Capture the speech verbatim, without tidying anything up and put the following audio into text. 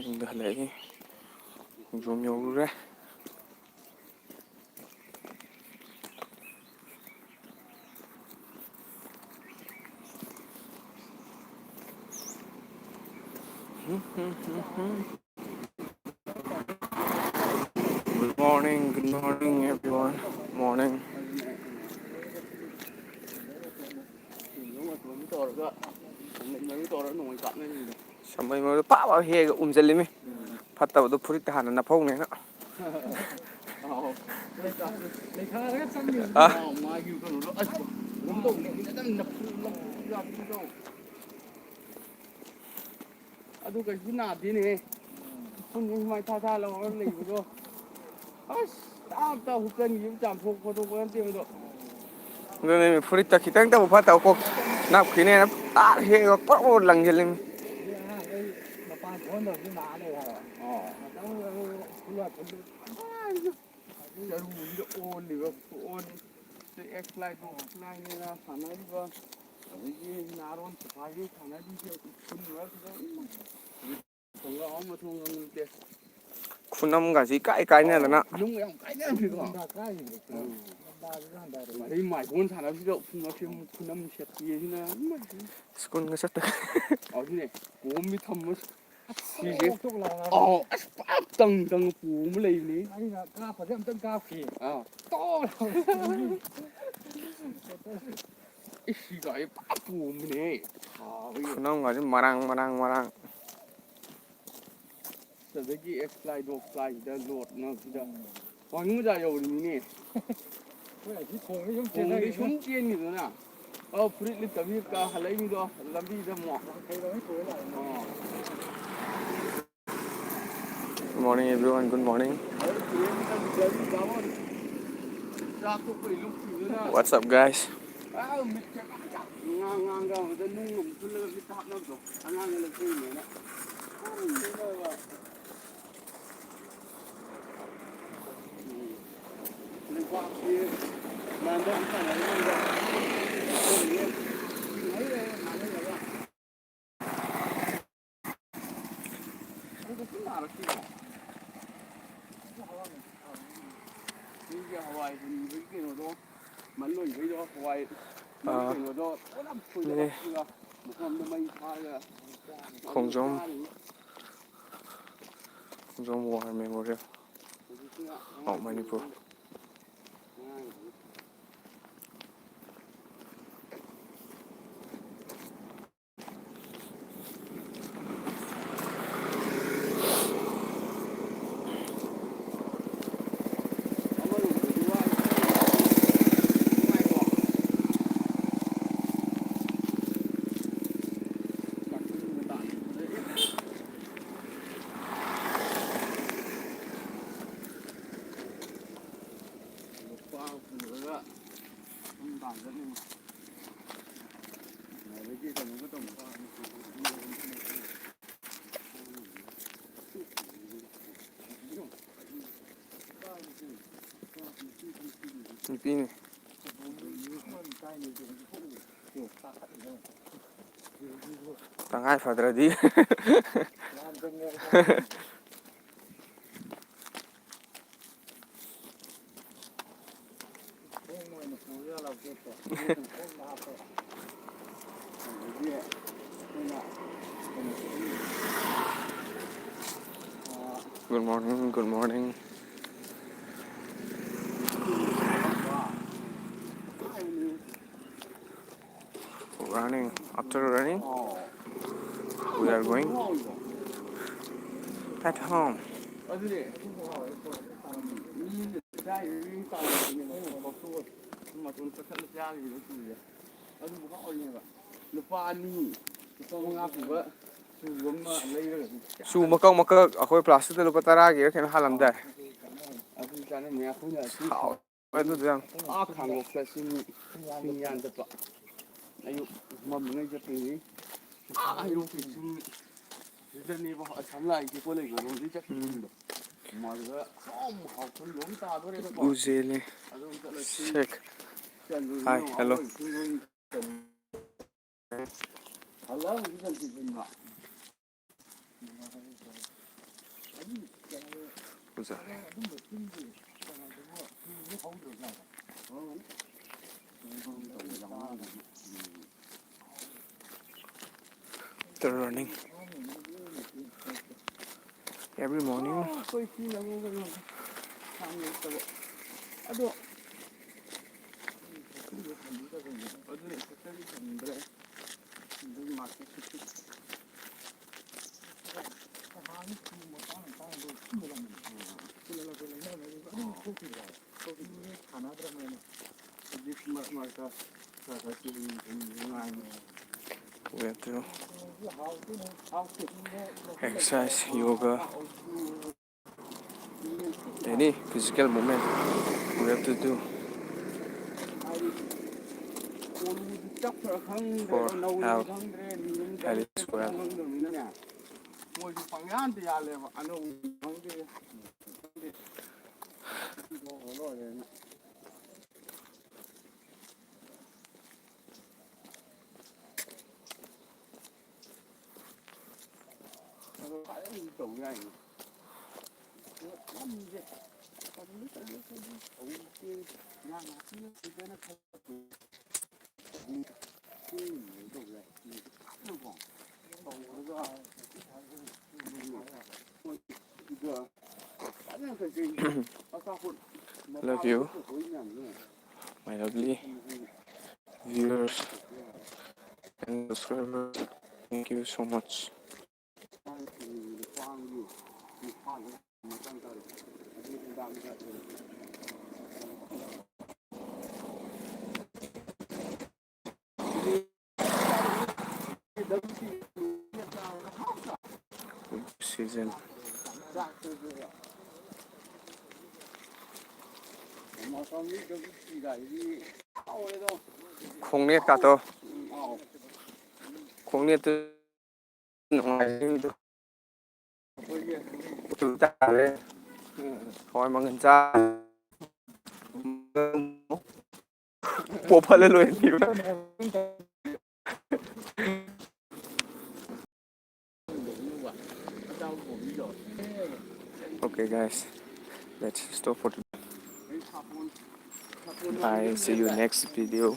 ꯌꯨꯝꯗ ꯍꯜꯂꯛꯏ꯫ ꯈꯣꯡꯖꯣꯝ ꯌꯧꯔꯨꯔꯦ꯫ Good morning, good morning, everyone. Morning. ꯁꯝꯕꯩ ꯃꯔꯨꯗꯣ ꯄꯥꯛ ꯄꯥꯛ ꯍꯦꯛꯑꯒ ꯎꯝꯖꯜꯂꯤꯃꯤ꯫ ꯐꯠꯇꯕꯗꯣ ꯐꯨꯔꯤꯠꯇ ꯍꯥꯟꯅ ꯅꯞꯐꯧꯅꯦꯅ꯫ ꯑꯥ꯫ ꯑꯗꯨ ꯀꯩꯁꯨ ꯅꯥꯗꯦꯅꯦꯍꯦ꯫ ꯎꯐꯨꯟꯁꯦ ꯁꯨꯃꯥꯏ ꯊꯥ ꯊꯥ ꯂꯧꯔꯒ ꯂꯩꯕꯗꯣ꯫ ꯑꯁ, ꯇꯥꯞ ꯇꯥꯞ ꯍꯨꯞꯆꯟꯈꯤꯕ, ꯆꯥꯝꯊꯣꯛ ꯈꯣꯠꯇꯣꯛꯄ ꯅꯠꯇꯦꯕ ꯑꯗꯣ꯫ ꯑꯗꯨꯅꯦ, ꯐꯨꯔꯤꯠꯇ ꯈꯤꯇꯪꯇꯕꯨ ꯐꯠꯇꯕ ꯀꯣꯛ ꯅꯞꯈꯤꯅꯦꯅ ꯇꯥꯛ ꯍꯦꯛꯑꯒ ꯄ꯭ꯔꯣꯛ ꯄ꯭ꯔꯣꯛ ꯂꯪꯁꯤꯜꯂꯤꯃꯤ꯫ ꯑꯉꯥꯡꯈꯩ ꯃꯄꯥꯟ ꯊꯣꯛꯍꯟꯗꯕꯁꯨ ꯅꯥ ꯂꯩ ꯍꯥꯏꯕ꯫ ꯑꯣ꯫ ꯉꯥꯛꯇꯪ ꯂꯩꯔꯒ ꯐꯨꯜꯂ ꯐꯨꯜꯂ꯫ ꯆꯔꯨꯁꯤꯗ ꯑꯣꯜꯂꯤꯕ ꯈꯨꯑꯣꯟ꯫ ꯑꯦꯛꯁ ꯂꯥꯏꯠ, ꯗꯣꯛꯁ ꯂꯥꯏꯠꯅꯦꯅ ꯁꯥꯟꯅꯔꯤꯕ꯫ ꯑꯗꯒꯤ ꯅꯥꯔꯣꯟ ꯁꯤꯐꯥꯏꯒꯤ ꯁꯥꯟꯅꯔꯤꯁꯦ ꯎꯐꯨꯟ ꯃꯔꯛꯁꯤꯗ꯫ ꯈꯨꯅꯝꯒꯁꯤ ꯏꯀꯥꯏ ꯀꯥꯏꯅꯗꯅ꯫ ꯑꯥ, ꯈꯨꯅꯝꯒ ꯌꯥꯝ ꯀꯥꯏꯅꯔꯝꯃꯤꯀꯣ꯫ ꯎꯝ꯫ ꯑꯗꯩ ꯃꯥꯏꯕꯣꯟ ꯁꯥꯟꯅꯕꯁꯤꯗ ꯈꯨꯅꯝ ꯁꯦꯠꯄꯤ ꯑꯁꯤꯅ ꯏꯃꯥꯏ꯫ ꯁ꯭ꯀꯨꯜꯒ ꯆꯠꯇ꯫ ꯑꯗꯨꯅꯦ, ꯀꯣꯝꯃꯤ ꯊꯝꯃ ꯁꯤꯁꯦ꯫ ꯇꯣꯛ ꯇꯣꯛ ꯂꯥꯎꯅ꯫ ꯑꯥꯎ, ꯑꯁ, ꯄꯨꯔꯥ ꯇꯪ ꯇꯪ ꯄꯣꯝꯃ ꯂꯩꯕꯅꯦ꯫ ꯑꯩꯅ ꯀꯥꯞꯄꯁꯦ ꯑꯝꯇꯪ ꯀꯥꯞꯈꯤ꯫ ꯑꯥ꯫ ꯇꯣꯛ ꯂꯥꯎꯅ꯫ ꯏꯁ, ꯁꯤ ꯒꯥꯔꯤ ꯄꯨꯔꯥ ꯄꯣꯝꯕꯅꯦ꯫ ꯊꯥꯕꯒꯤ꯫ ꯈꯨꯅꯝꯒꯁꯦ ꯃꯔꯥꯡ, ꯃꯔꯥꯡ, ꯃꯔꯥꯡ꯫ ꯑꯗꯒꯤ ꯑꯦꯛꯁ ꯂꯥꯏ ꯗꯣꯛꯁ ꯂꯥꯏꯁꯤꯗ ꯂꯣꯠꯅꯕꯁꯤꯗ꯫ ꯎꯝ꯫ ꯋꯥꯡꯖꯤꯡ ꯕꯖꯥꯔ ꯌꯧꯔꯤꯃꯤꯅꯦ꯫ ꯑꯩꯈꯣꯏ ꯑꯁꯤ ꯈꯣꯡꯗ ꯁꯨꯝ ꯈꯣꯡꯗꯩ ꯆꯦꯟꯊꯈꯤꯕꯅ꯫ ꯁꯨꯝ ꯆꯦꯟꯈꯤꯗꯅ꯫ ꯑꯧ, ꯐꯨꯔꯤꯠ ꯂꯤꯠꯇꯕꯤ ꯀꯥ ꯍꯜꯂꯛꯏ ꯃꯤꯗꯣ ꯂꯝꯕꯤꯗ ꯑꯃꯨꯛ꯫ ꯑꯣ꯫ Good morning, everyone. Good morning. ꯆꯥꯛ ꯇꯣꯛꯄꯩ ꯂꯨꯞꯈꯤꯕꯗꯨꯅ꯫ What's up, guys? ꯑꯥ, ꯃꯤꯠꯁꯦ ꯉꯥꯡ ꯉꯥꯡꯒ ꯑꯃꯗ ꯅꯨꯡ ꯑꯃꯨꯛ ꯄꯨꯜꯂꯒ ꯃꯤꯠꯇ ꯍꯥꯞꯅꯕꯗꯣ꯫ ꯑꯉꯥꯡꯅ ꯂꯧꯊꯣꯛꯏꯅꯦꯅ꯫ ꯂꯩꯕꯥꯛꯁꯤ ꯃꯥꯟꯗ ꯑꯃ ꯇꯥꯟꯅꯔꯤꯉꯩꯗ ꯂꯩꯔꯦ, ꯃꯥꯟꯅꯔꯒ꯫ ꯑꯗꯨꯗ ꯁꯨꯝ ꯅꯥꯔꯛꯈꯤꯕ꯫ ꯃꯤꯒꯤ ꯍꯋꯥꯏ ꯍꯨꯟꯕꯒꯤ ꯀꯩꯅꯣꯗꯣ, ꯃꯜ ꯑꯣꯏꯕꯩꯗꯣ, ꯍꯋꯥꯏ ꯃꯜ ꯑꯥ꯫ ꯀꯩꯅꯣꯗꯣ ꯄꯨꯂꯞ ꯁꯣꯏꯗꯠꯂꯛꯄꯗꯨꯗ ꯃꯐꯝꯗ ꯃꯩ ꯊꯥꯔꯒ ꯈꯣꯡꯖꯣꯝ꯫ ꯆꯥꯔꯤꯅꯤ꯫ Khongjom War Memorial of Manipur. ꯅꯨꯄꯥ ꯄꯨꯔꯒ ꯁꯨꯝ ꯇꯥꯟꯖꯜꯂꯤꯕ꯫ ꯑꯗꯒꯤ ꯀꯩꯅꯣꯒ ꯇꯧꯕ꯫ ꯅꯨꯄꯤꯅꯤ꯫ ꯇꯉꯥꯏ ꯐꯗ꯭ꯔꯗꯤ꯫ Good morning, good morning. Running, after running, we are going at home. ꯑꯗꯨꯅꯦ꯫ ꯃꯤ ꯆꯥꯏ, ꯃꯤ ꯇꯥꯏ꯫ ꯃꯇꯣꯟ ꯀꯛꯊꯠꯂ ꯆꯥꯈꯤꯕꯗꯣ ꯀꯨꯏꯔꯦ꯫ ꯑꯗꯨꯕꯨ ꯍꯥꯎꯔꯤꯅꯦꯕ꯫ ꯂꯨꯄꯥ ꯑꯅꯤ, ꯂꯨꯄꯥ ꯃꯉꯥ ꯄꯤꯕ ꯁꯨ ꯑꯃ ꯂꯩꯔꯒꯗꯤ ꯁꯨ ꯃꯀꯛ ꯃꯀꯛ ꯑꯩꯈꯣꯏ ꯄ꯭ꯂꯥꯁꯇꯤꯛꯇ ꯂꯨꯄꯥ ꯇꯔꯥꯒꯤꯔ ꯀꯩꯅꯣ ꯍꯥꯜꯂꯝꯗꯥꯏ꯫ ꯑꯗꯨ ꯆꯥꯅꯤꯡꯉꯦ ꯑꯩꯈꯣꯏꯅ ꯑꯁꯤ ꯍꯥꯎ꯫ ꯑꯗꯨꯗꯣ ꯌꯥꯝ ꯑꯥ ꯈꯥꯡꯕꯣꯛꯇ ꯆꯤꯡ, ꯆꯤꯡ ꯌꯥꯟ ꯆꯠꯄ꯫ ꯑꯌꯨꯛ ꯃꯝꯃꯤꯉꯩ ꯆꯠꯇꯣꯏꯅꯤ꯫ ꯑꯥ ꯍꯩꯔꯣꯛꯀꯤ ꯆꯤꯡ ꯁꯤꯗꯅꯦꯕ ꯑꯁꯥꯝ ꯂꯥꯏꯒꯤ ꯄꯣꯠ ꯂꯩꯕ ꯔꯣꯝꯗꯩ ꯆꯠꯈꯤꯕꯗꯣ꯫ ꯃꯗꯨꯗ ꯍꯥꯎ ꯍꯥꯎ ꯈꯨꯟꯗꯣ ꯑꯃ ꯇꯥꯗꯣꯔꯦꯕꯀꯣ꯫ ꯎꯖꯦꯂꯤ ꯑꯗꯨ ꯑꯃ ꯆꯠꯂꯁꯤ꯫ ꯁꯦꯛ꯫ ꯆꯠꯂꯨꯔꯤ ꯍꯥꯏ, ꯅꯣꯡ ꯍꯜꯂꯣ꯫ ꯍꯥꯎ ꯏꯁꯤꯡ ꯍꯜꯂꯣ, ꯍꯧꯖꯤꯛ ꯀꯟꯇ꯭ꯔꯤꯕ꯭ꯌꯨꯟꯗ꯫ ꯑꯣꯖꯥꯅꯦ꯫ After running every morning꯫ ꯑꯩꯈꯣꯏ ꯁꯤ ꯌꯥꯝ ꯌꯥꯝ ꯌꯥꯝ ꯌꯥꯝ ꯂꯩꯇꯕ꯫ ꯑꯗꯣ ꯑꯗꯨꯅ ꯏꯐꯦꯛꯇꯔꯗꯤ ꯐꯪꯗ꯭ꯔꯦ꯫ ꯑꯗꯨꯒꯤ ꯃꯥꯔꯀꯦꯠꯁꯨ ꯄꯤꯛ-, ꯍꯧꯖꯤꯛ ꯃꯔꯛ ꯃꯔꯛꯇ ꯈꯔ ꯈꯔ ꯆꯦꯟ-, ꯅꯨꯡꯉꯥꯏꯅꯤ꯫ We have to exercise, yoga, any physical movement we have to do for health, health is wealth. ꯃꯣꯏꯁꯨ ꯄꯪꯌꯥꯟꯗ ꯌꯥꯜꯂꯦꯕ, ꯑꯅꯧꯕ ꯈꯪꯗꯦ꯫ ꯑꯗꯣ ꯐꯖꯅ ꯇꯧ ꯌꯥꯏꯅꯦ꯫ ꯑꯗꯣ ꯂꯝꯁꯦ ꯇꯜꯂꯤ, ꯇꯜꯂꯤ, ꯇꯜꯂꯤ꯫ ꯍꯧꯖꯤꯛꯇꯤ ꯏꯟꯖꯥꯡ ꯅꯥꯄꯤ ꯂꯩꯇꯅ ꯈꯔ ꯆꯦꯡ ꯇꯧ ꯌꯥꯏ꯫ ꯐꯖꯅꯀꯣ ꯇꯧꯔꯒ ꯐꯖꯅ ꯀꯩꯀꯩ ꯑꯆꯥꯄꯣꯠ Love you, ꯃꯌꯥꯝꯗꯣ my lovely viewers and subscribers. Thank you so much. Season. ꯈꯣꯡꯅꯦꯠ ꯀꯥꯇꯣ꯫ ꯈꯣꯡꯅꯦꯠꯇꯨ ꯅꯨꯡꯉꯥꯏꯖꯩꯗꯣ꯫ ꯇꯥꯔꯦ꯫ ꯍꯋꯥꯏ ꯃꯪꯒꯟ ꯆꯥ꯫ ꯄꯣꯞ ꯐꯜꯂ ꯂꯣꯏꯔꯦ꯫ Okay, guys, let's stop for today. Bye. See you next video.